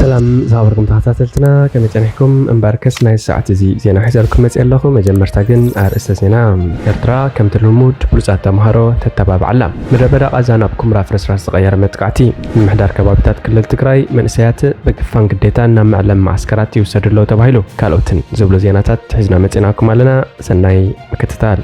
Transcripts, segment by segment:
ሰላም ዝኸበርኩም ተኸታተልትና፣ ከመይ ጸኒሕኩም? እምበርከስ ናይ ሰዓት እዚ ዜና ሒዘልኩም መጽእ ኣለኹ። መጀመርታ ግን ኣርእስተ ዜና። ኤርትራ ከምቲ ልሙድ ብሉጻት ተምሃሮ ተተባብዓላ። ምድረ በዳ ቃዛ ናብ ኩምራ ፍርስራስ ዝቐየረ መጥቃዕቲ። ምምሕዳር ከባቢታት ክልል ትግራይ መንእሰያት ብግፋን ግዴታን ናብ መዕለም መዓስከራት ይውሰዱ ኣለዉ ተባሂሉ። ካልኦትን ዝብሉ ዜናታት ሒዝና መጺናኩም ኣለና። ሰናይ ምክትታል።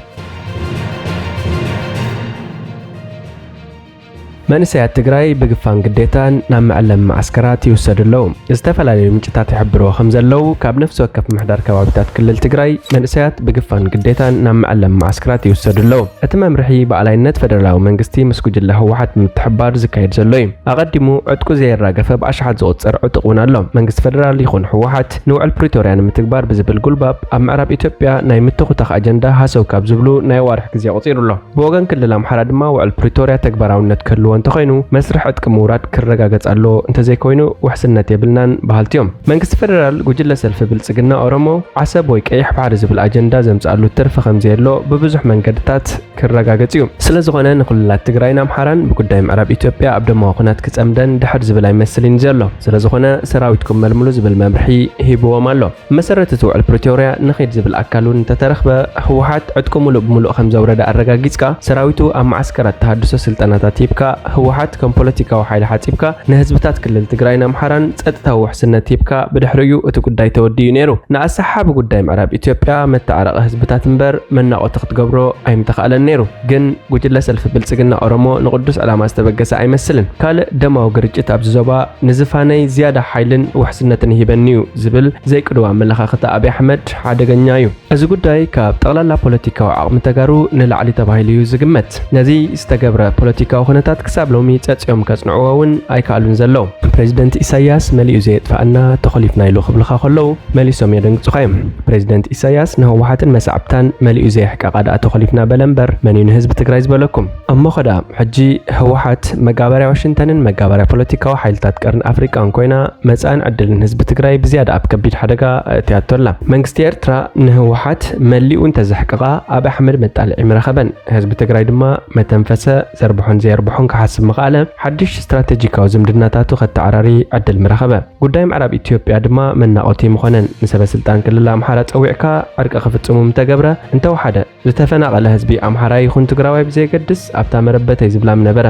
መንእሰያት ትግራይ ብግፋን ግዴታን ናብ መዕለም መዓስከራት ይውሰዱ ኣለዉ። ዝተፈላለዩ ምንጭታት ይሕብርዎ ከም ዘለዉ፣ ካብ ነፍሲ ወከፍ ምምሕዳር ከባቢታት ክልል ትግራይ መንእሰያት ብግፋን ግዴታን ናብ መዕለም መዓስከራት ይውሰዱ ኣለዉ። እቲ መምርሒ ብኣላይነት ፈደራላዊ መንግስቲ ምስ ጉጅለ ህወሓት ብምትሕብባር ዝካየድ ዘሎ እዩ። ኣቐዲሙ ዕጥቁ ዘየራገፈ ብኣሽሓት ዝቑጸር ዕጡቕ እውን ኣሎ። መንግስቲ ፈደራል ይኹን ህወሓት ንውዕል ፕሪቶርያ ንምትግባር ብዝብል ጉልባብ ኣብ ምዕራብ ኢትዮጵያ ናይ ምትኹታኽ ኣጀንዳ ሃሰው ካብ ዝብሉ ናይ ኣዋርሕ ግዜ ኣቑጺሩ ኣሎ። ብወገን ክልል ኣምሓራ ድማ ውዕል ፕሪቶርያ ተግባራውነት ክህልዎ እንተኾይኑ መስርሕ ዕጥቂ ምውራድ ክረጋገጽ ኣለዎ፣ እንተዘይኮይኑ ውሕስነት የብልናን በሃልቲ እዮም። መንግስቲ ፈደራል ጉጅለ ሰልፊ ብልጽግና ኦሮሞ ዓሰብ ወይ ቀይሕ ባሕሪ ዝብል ኣጀንዳ ዘምጽኣሉ ትርፊ ከም ዘየሎ ብብዙሕ መንገድታት ክረጋገጽ እዩ። ስለ ዝኾነ ንክልላት ትግራይን ኣምሓራን ብጉዳይ ምዕራብ ኢትዮጵያ ኣብ ደማዊ ኩናት ክጸምደን ድሕር ዝብል ኣይመስልን እዩ ዘሎ። ስለ ዝኾነ ሰራዊትኩም መልምሉ ዝብል መምርሒ ሂብዎም ኣሎ። መሰረት እቲ ውዕል ፕሪቶርያ ንኺድ ዝብል ኣካል እውን እንተተረኽበ፣ ህወሓት ዕጥቁ ሙሉእ ብሙሉእ ከም ዘውረደ ኣረጋጊጽካ፣ ሰራዊቱ ኣብ መዓስከራት ተሃድሶ ስልጠናታት ሂብካ፣ ህወሓት ከም ፖለቲካዊ ሓይሊ ሓጺብካ፣ ንህዝብታት ክልል ትግራይን ኣምሓራን ጸጥታዊ ውሕስነት ሂብካ፣ ብድሕሪኡ እቲ ጉዳይ ተወዲኡ ነይሩ። ንኣሰሓ ብጉዳይ ምዕራብ ኢትዮጵያ መተዓረቒ ህዝብታት እምበር መናቖቲ ክትገብሮ ኣይምተኻእለን ነይሩ። ግን ጉጅለ ሰልፊ ብልጽግና ኦሮሞ ንቕዱስ ዕላማ ዝተበገሰ ኣይመስልን። ካልእ ደማዊ ግርጭት ኣብዚ ዞባ ንዝፋነይ ዝያዳ ሓይልን ውሕስነትን ይህበኒ እዩ ዝብል ዘይቅዱው ኣመለኻኽታ ኣብይ ኣሕመድ ሓደገኛ እዩ። እዚ ጉዳይ ካብ ጠቕላላ ፖለቲካዊ ዓቕሚ ተጋሩ ንላዕሊ ተባሂሉ እዩ ዝግመት። ነዚ ዝተገብረ ፖለቲካዊ ኩነታት ክሳብ ሎሚ ጸጽዮም ከጽንዕዎ እውን ኣይከኣሉን ዘለዉ። ፕሬዚደንት ኢሳያስ መሊኡ ዘየጥፍኣና ተኾሊፍና ኢሉ ክብልኻ ከለዉ መሊሶም የደንግጹኻ እዮም። ፕሬዚደንት ኢሳያስ ንህወሓትን መሳዕብታን መሊኡ ዘየሕቀቓ ደኣ ተኾሊፍና በለ እምበር መን እዩ ንህዝቢ ትግራይ ዝበለኩም? እሞ ኸዳ ሕጂ ህወሓት መጋበርያ ዋሽንግተንን መጋበርያ ፖለቲካዊ ሓይልታት ቀርኒ ኣፍሪቃን ኮይና መጻእን ዕድልን ህዝቢ ትግራይ ብዝያዳ ኣብ ከቢድ ሓደጋ ኣእትያቶ ኣላ። መንግስቲ ኤርትራ ንህወሓት መሊኡ እንተዘሕቀቓ ኣብ ኣሕመድ መጣልዒ ምረኸበን። ህዝቢ ትግራይ ድማ መተንፈሰ፣ ዘርብሖን ዘየርብሖን ክሓስብ ምኽኣለ፣ ሓድሽ ስትራቴጂካዊ ዝምድናታቱ ከተዓራሪ ዕድል ምረኸበ። ጉዳይ ምዕራብ ኢትዮጵያ ድማ መናቖቲ ምኾነን። ንሰበ ስልጣን ክልል ኣምሓራ ጸዊዕካ ዕርቂ ክፍጽሙ ምተገብረ፣ እንተወሓደ ዝተፈናቐለ ህዝቢ ኣምሓራይ ይኹን ትግራዋይ ብዘየገድስ ኣብታ መረበተይ ዝብላ ምነበረ።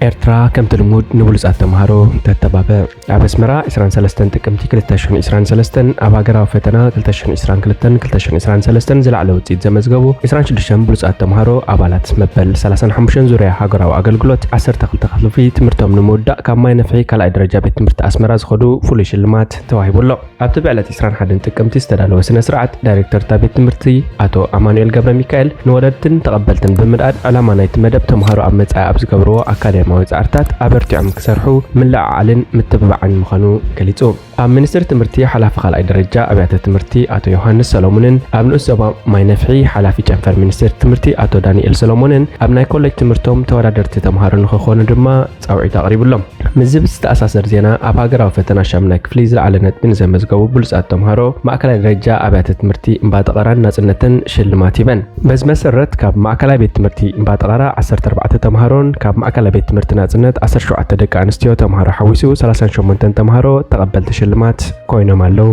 ኤርትራ ከምቲ ልሙድ ንብሉጻት ተምሃሮ ተተባብዕ። ኣብ ኣስመራ ዕስራን ሰለስተን ጥቅምቲ ክልተ ሽሕን ዕስራን ሰለስተን ኣብ ሃገራዊ ፈተና ክልተ ሽሕን ዕስራን ክልተን ክልተ ሽሕን ዕስራን ሰለስተን ዝለዓለ ውጽኢት ዘመዝገቡ ዕስራን ሽዱሽተን ብሉጻት ተምሃሮ ኣባላት መበል ሰላሳን ሓሙሽተን ዙርያ ሃገራዊ ኣገልግሎት ዓሰርተ ክልተ ክፍሊ ትምህርቶም ንምውዳእ ካብ ማይ ነፍሒ ካልኣይ ደረጃ ቤት ትምህርቲ ኣስመራ ዝኸዱ ፍሉይ ሽልማት ተዋሂቡ ኣሎ። ኣብቲ ብዕለት ዕስራን ሓደን ጥቅምቲ ዝተዳለወ ስነ ስርዓት ዳይሬክተር እታ ቤት ትምህርቲ ኣቶ ኣማኑኤል ገብረ ሚካኤል ንወለድትን ተቐበልትን ብምርኣድ ዕላማ ናይቲ መደብ ተምሃሮ ኣብ መጻኢ ኣብ ዝገብርዎ ኣካዳሚያዊ ጻዕርታት ኣበርቲዖም ክሰርሑ ምልዕዓልን ምትብባዕን ምዃኑ ገሊጹ። ኣብ ሚኒስትሪ ትምህርቲ ሓላፊ ካልኣይ ደረጃ ኣብያተ ትምህርቲ ኣቶ ዮሃንስ ሰሎሞንን ኣብ ንኡስ ዞባ ማይ ነፍሒ ሓላፊ ጨንፈር ሚኒስትሪ ትምህርቲ ኣቶ ዳንኤል ሰሎሞንን ኣብ ናይ ኮሌጅ ትምህርቶም ተወዳደርቲ ተምሃሮ ንኽኾኑ ድማ ጻውዒት ኣቕሪቡሎም። ምስዚ ብዝተኣሳሰር ዜና፣ ኣብ ሃገራዊ ፈተና ሻምናይ ክፍሊ ዝለዓለ ነጥቢ ንዘመዝገቡ ብሉጻት ተምሃሮ ማእከላይ ደረጃ ኣብያተ ትምህርቲ እምባጠቐራን ናጽነትን ሽልማት ሂበን። በዚ መሰረት፣ ካብ ማእከላይ ቤት ትምህርቲ እምባጠቐራ ዓሰርተ ኣርባዕተ ተምሃሮን ካብ ማእከላይ ቤት ትምህርቲ ናጽነት ዓሰርተ ሸውዓተ ደቂ ኣንስትዮ ተምሃሮ ሓዊሱ ሰላሳን ሸሞንተን ተምሃሮ ተቐበልቲ ሽልማት ኮይኖም ኣለዉ።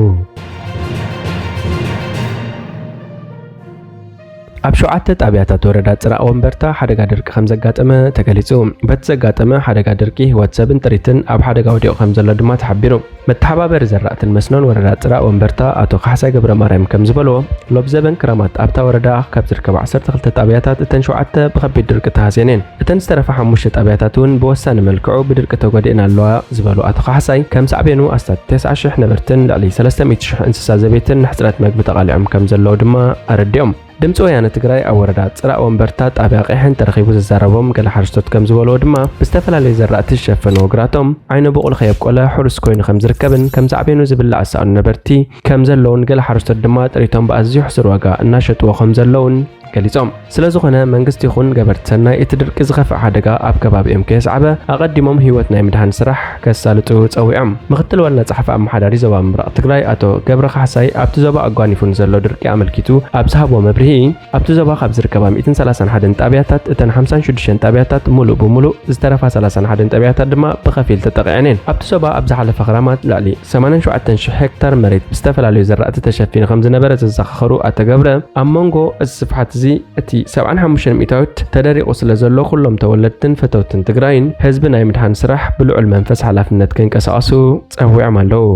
ኣብ ሸውዓተ ጣብያታት ወረዳ ጽራእ ወንበርታ ሓደጋ ድርቂ ከም ዘጋጠመ ተገሊጹ። በቲ ዘጋጠመ ሓደጋ ድርቂ ህይወት ሰብን ጥሪትን ኣብ ሓደጋ ወዲቑ ከም ዘሎ ድማ ተሓቢሩ። መተሓባበሪ ዘራእትን መስኖን ወረዳ ጽራእ ወንበርታ ኣቶ ካሕሳይ ገብረ ማርያም ከም ዝበልዎ፣ ሎብ ዘበን ክራማት ኣብታ ወረዳ ካብ ዝርከባ ዓሰርተ ክልተ ጣብያታት እተን ሸውዓተ ብኸቢድ ድርቂ ተሃስየን እየን። እተን ዝተረፋ ሓሙሽተ ጣብያታት እውን ብወሳኒ መልክዑ ብድርቂ ተጎዲእን ኣለዋ ዝበሉ ኣቶ ካሕሳይ፣ ከም ሳዕቤኑ ኣስታት ተስዓ ሽሕ ነበርትን ልዕሊ ሰለስተ ሚእቲ ሽሕ እንስሳ ዘቤትን ንሕጽረት መግቢ ተቓሊዖም ከም ዘለዉ ድማ ኣረዲኦም። ድምፂ ወያነ ትግራይ ኣብ ወረዳ ጽራእ ወንበርታ ጣብያ ቀይሕን ተረኺቡ ዘዛረቦም ገለ ሓረስቶት ከም ዝበልዎ ድማ፣ ብዝተፈላለየ ዘራእቲ ዝሸፈንዎ ግራቶም ዓይነ ብቑል ከየብቆለ ሕሩስ ኮይኑ ከም ዝርከብን ከም ሳዕቤኑ ዝብላዕ ዝሰኣኑ ነበርቲ ከም ዘለውን ገለ ሓረስቶት ድማ ጥሪቶም ብኣዝዩ ሕሱር ዋጋ እናሸጥዎ ከም ዘለውን ገሊጾም። ስለ ዝኾነ መንግስቲ ይኹን ገበርቲ ሰናይ እቲ ድርቂ ዝኸፍእ ሓደጋ ኣብ ከባቢኦም ከየስዓበ ኣቐዲሞም ህይወት ናይ ምድሓን ስራሕ ከሳልጡ ጸዊዖም። ምክትል ዋና ጸሓፊ ኣመሓዳሪ ዞባ ምብራቕ ትግራይ ኣቶ ገብረ ካሕሳይ ኣብቲ ዞባ ኣጓኒፉ ንዘሎ ድርቂ ኣመልኪቱ ኣብ ዝሃብዎ መብርሂ፣ ኣብቲ ዞባ ካብ ዝርከባ ሚእትን ሰላሳን ሓደን ጣብያታት፣ እተን ሓምሳን ሽዱሽተን ጣብያታት ሙሉእ ብሙሉእ፣ ዝተረፋ ሰላሳን ሓደን ጣብያታት ድማ ብኸፊል ተጠቒዐን እየን። ኣብቲ ዞባ ኣብ ዝሓለፈ ክራማት ልዕሊ ሰማንያን ሸውዓተን ሽሕ ሄክታር መሬት ብዝተፈላለዩ ዘራእቲ ተሸፊኑ ከም ዝነበረ ዘዘኻኸሩ ኣቶ ገብረ፣ ኣብ መንጎ እዚ ስፍሓት እዚ እቲ ሰብዓን ሓሙሽተን ሚእታዊት ተደሪቑ ስለ ዘሎ፣ ኩሎም ተወለድትን ፈተውትን ትግራይን ህዝቢ ናይ ምድሓን ስራሕ ብልዑል መንፈስ ሓላፍነት ክንቀሳቐሱ ጸዊዖም ኣለዉ።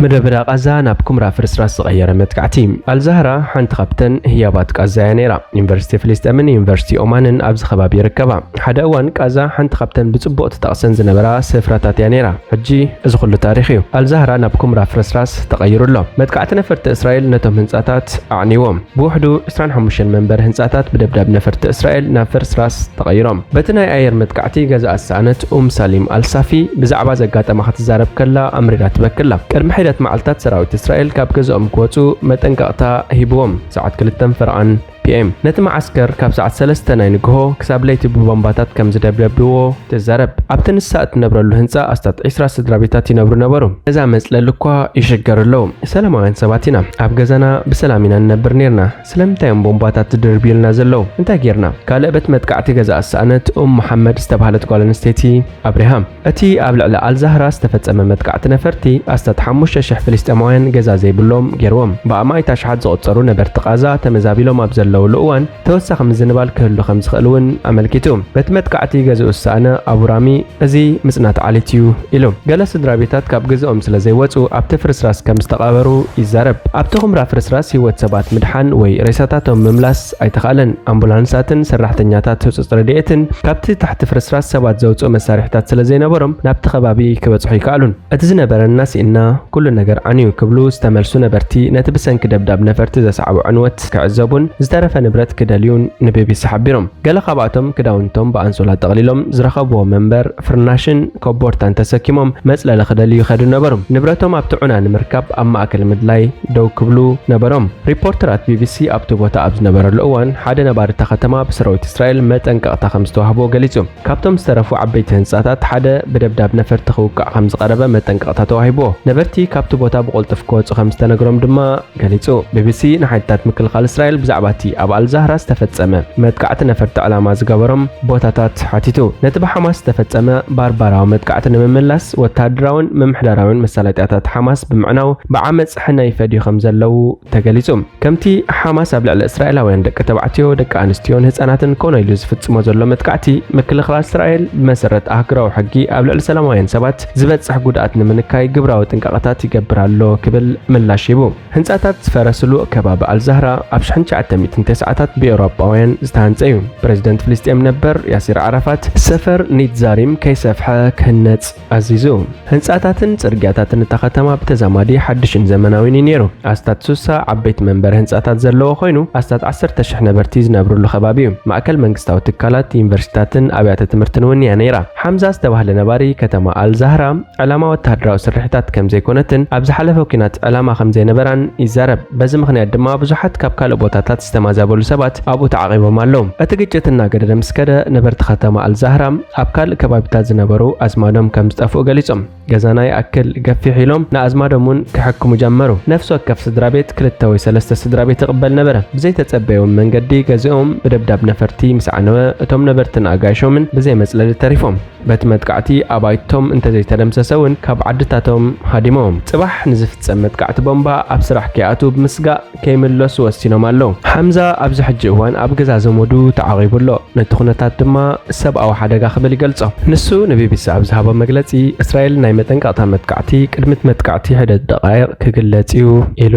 ምድረ በዳ ቃዛ ናብ ኩምራ ፍርስራስ ዝቐየረ መጥቃዕቲ። ኣልዛህራ ሓንቲ ካብተን ህያባት ቃዛ እያ ነይራ። ዩኒቨርሲቲ ፍልስጤምን ዩኒቨርሲቲ ኦማንን ኣብዚ ከባቢ ይርከባ። ሓደ እዋን ቃዛ ሓንቲ ካብተን ብጽቡቕ ትጠቕሰን ዝነበራ ስፍራታት እያ ነይራ። ሕጂ እዚ ኩሉ ታሪኽ እዩ። ኣልዛህራ ናብ ኩምራ ፍርስራስ ተቐይሩ ኣሎ። መጥቃዕቲ ነፈርቲ እስራኤል ነቶም ህንጻታት ኣዕንይዎም። ብውሕዱ ዕስራን ሓሙሽተን መንበሪ ህንጻታት ብደብዳብ ነፈርቲ እስራኤል ናብ ፍርስራስ ተቐይሮም። በቲ ናይ ኣየር መጥቃዕቲ ገዛኣ ዝሰኣነት ኡም ሳሊም ኣልሳፊ ብዛዕባ ዘጋጠማ ክትዛረብ ከላ ኣምሪራ ትበክላ። ቅድሚ ሒደት መዓልታት ሰራዊት እስራኤል ካብ ገዝኦም ክወጹ መጠንቀቕታ ሂብዎም። ሰዓት ክልተን ፈረቓን ፒ ኤም። ነቲ መዓስከር ካብ ሰዓት ሰለስተ ናይ ንግሆ ክሳብ ለይቲ ብቦምባታት ከም ዝደብደብዎ ትዛረብ። ኣብቲ ንሳ እትነብረሉ ህንጻ ኣስታት ዒስራ ስድራ ቤታት ይነብሩ ነበሩ። ገዛ መጽለሊ እኳ ይሽገር ኣለዉ። ሰላማውያን ሰባት ኢና። ኣብ ገዛና ብሰላም ኢና ንነብር ኔርና። ስለምንታይ እዮም ቦምባታት ዝድርብዩልና ዘለዉ? እንታይ ጌርና? ካልእ በቲ መጥቃዕቲ ገዛኣ ዝሰኣነት ኡም መሓመድ ዝተባህለት ጓል ኣንስተይቲ ኣብሪሃ። እቲ ኣብ ልዕሊ ኣልዛህራ ዝተፈጸመ መጥቃዕቲ ነፈርቲ ኣስታት ሓሙሽተ ሽሕ ፍልስጤማውያን ገዛ ዘይብሎም ገይርዎም። ብኣማኢት ኣሽሓት ዝቑጸሩ ነበርቲ ቃዛ ተመዛቢሎም ኣብ ዘለውሉ እዋን፣ ተወሳኺ ምዝንባል ክህሉ ከም ዝኽእል እውን ኣመልኪቱ። በቲ መጥቃዕቲ ገዝኡ ዝሰኣነ ኣቡ ራሚ፣ "እዚ ምጽናት ዓሌት እዩ" ኢሉ። ገለ ስድራ ቤታት ካብ ገዝኦም ስለ ዘይወጹ ኣብቲ ፍርስራስ ከም ዝተቐበሩ ይዛረብ። ኣብቲ ኹምራ ፍርስራስ ህይወት ሰባት ምድሓን ወይ ሬሳታቶም ምምላስ ኣይተኻእለን። ኣምቡላንሳትን ሰራሕተኛታት ህጹጽ ረድኤትን ካብቲ ትሕቲ ፍርስራስ ሰባት ዘውጽኡ መሳርሒታት ስለ ዘይነበሮም ናብቲ ከባቢ ክበጽሑ ኣይከኣሉን። "እቲ ዝነበረና ስኢንና፣ ኩሉ ነገር ዓንዩ" ክብሉ ዝተመልሱ ነበርቲ ነቲ ብሰንኪ ደብዳብ ነፈርቲ ዘስዓቦ ዕንወት ክዕዘቡን ዝተረፈ ንብረት ክደልዩን ንቢቢሲ ሓቢሮም። ገለ ካብኣቶም ክዳውንቶም ብኣንሶላ ጠቕሊሎም ዝረኸብዎ መንበር፣ ፍርናሽን ኮቦርታን ተሰኪሞም መጽለሊ ክደልዩ ይኸዱ ነበሩ። ንብረቶም ኣብቲ ዑና ንምርካብ ኣብ ማእከል ምድላይ ደው ክብሉ ነበሮም። ሪፖርተራት ቢቢሲ ኣብቲ ቦታ ኣብ ዝነበረሉ እዋን፣ ሓደ ነባሪ እታ ከተማ ብሰራዊት እስራኤል መጠንቀቕታ ከም ዝተዋህቦ ገሊጹ። ካብቶም ዝተረፉ ዓበይቲ ህንጻታት ሓደ ብደብዳብ ነፈርቲ ክውቃዕ ከም ዝቐረበ መጠንቀቕታ ተዋሂብዎ። ነበርቲ ካብቲ ቦታ ብቕልጡፍ ክወጹ ከም ዝተነግሮም ድማ ገሊጹ። ቢቢሲ ንሓይልታት ምክልኻል እስራኤል ብዛዕባ እቲ ኣብ ኣልዛህራ ዝተፈጸመ መጥቃዕቲ ነፈርቲ ዕላማ ዝገበሮም ቦታታት ሓቲቱ። ነቲ ብሓማስ ዝተፈጸመ ባርባራዊ መጥቃዕቲ ንምምላስ፣ ወተሃደራውን ምምሕዳራውን መሳለጥያታት ሓማስ ብምዕናው፣ ብዓመጽ ሕነ ይፈድዩ ከም ዘለዉ ተገሊጹ። ከምቲ ሓማስ ኣብ ልዕሊ እስራኤላውያን ደቂ ተባዕትዮ፣ ደቂ ኣንስትዮን ህጻናትን ኮነ ኢሉ ዝፍጽሞ ዘሎ መጥቃዕቲ፣ ምክልኻል እስራኤል ብመሰረት ኣህጉራዊ ሕጊ ኣብ ልዕሊ ሰላማውያን ሰባት ዝበጽሕ ጉድኣት ንምንካይ ግብራዊ ጥንቃቐታት ይገብር ኣሎ ክብል ምላሽ ሂቡ። ህንጻታት ዝፈረስሉ ከባቢ ኣልዛህራ ኣብ ሽሕን ትሽዓተ ሚእትን ተስዓታት ብኤውሮጳውያን ዝተሃንጸ እዩ። ፕሬዚደንት ፍልስጤም ነበር ያሲር ዓራፋት ሰፈር ኒትዛሪም ከይሰፍሐ ክህነጽ ኣዚዙ። ህንጻታትን ጽርግያታትን እታ ከተማ ብተዛማዲ ሓድሽን ዘመናዊን እዩ ነይሩ። ኣስታት ሱሳ ዓበይቲ መንበሪ ህንጻታት ዘለዎ ኮይኑ፣ ኣስታት ዓሰርተ ሽሕ ነበርቲ ዝነብሩሉ ከባቢ እዩ። ማእከል መንግስታዊ ትካላት፣ ዩኒቨርሲታትን ኣብያተ ትምህርትን እውን እያ ነይራ። ሓምዛ ዝተባህለ ነባሪ ከተማ ኣልዛህራ፣ ዕላማ ወተሃደራዊ ስርሒታት ከም ዘይኮነትን ኣብ ዝሓለፈ ኲናት ዕላማ ከም ዘይነበራን ይዛረብ። በዚ ምኽንያት ድማ ብዙሓት ካብ ካልእ ቦታታት ዝተማዛበሉ ሰባት ኣብኡ ተዓቒቦም ኣለዉ። እቲ ግጭት እናገደደ ምስ ከደ፣ ነበርቲ ከተማ ኣልዛህራ ኣብ ካልእ ከባቢታት ዝነበሩ ኣዝማዶም ከም ዝጠፍኡ ገሊጾም። "ገዛና ይኣክል ገፊሕ" ኢሎም ንኣዝማዶም እውን ክሕክሙ ጀመሩ። ነፍሲ ወከፍ ስድራ ቤት ክልተ ወይ ሰለስተ ስድራ ቤት ይቕበል ነበረ። ብዘይተጸበየዎም መንገዲ ገዝኦም ብደብዳብ ነፈርቲ ምስ ዓነወ፣ እቶም ነበርትን ኣጋይሾምን ብዘይ መጽለሊ ተሪፎም። በቲ መጥቃዕቲ ኣባይቶም እንተዘይተደምሰሰ እውን ካብ ዓድታቶም ሃዲሞም። ጽባሕ ንዝፍጸም መጥቃዕቲ ቦምባ ኣብ ስራሕ ከይኣትዉ ብምስጋእ ከይምለሱ ወሲኖም ኣለዉ። ሓምዛ ኣብዚ ሕጂ እዋን ኣብ ገዛ ዘመዱ ተዓቒቡ ኣሎ። ነቲ ኩነታት ድማ ሰብኣዊ ሓደጋ ክብል ይገልጾ። ንሱ ንቢቢሲ ኣብ ዝሃቦ መግለጺ፣ እስራኤል ናይ መጠንቀቕታ መጥቃዕቲ ቅድሚ እቲ መጥቃዕቲ ሒደት ደቓይቕ ክግለጽ እዩ ኢሉ።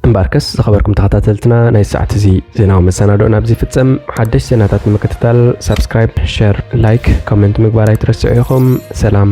እምበኣርከስ ዝኸበርኩም ተኸታተልትና፣ ናይ ሰዓት እዚ ዜናዊ መሰናድኦ ናብዚ ይፍጸም። ሓደሽ ዜናታት ንምክትታል ሳብስክራይብ፣ ሸር፣ ላይክ፣ ኮመንት ምግባር ኣይትረስዑ ኢኹም። ሰላም።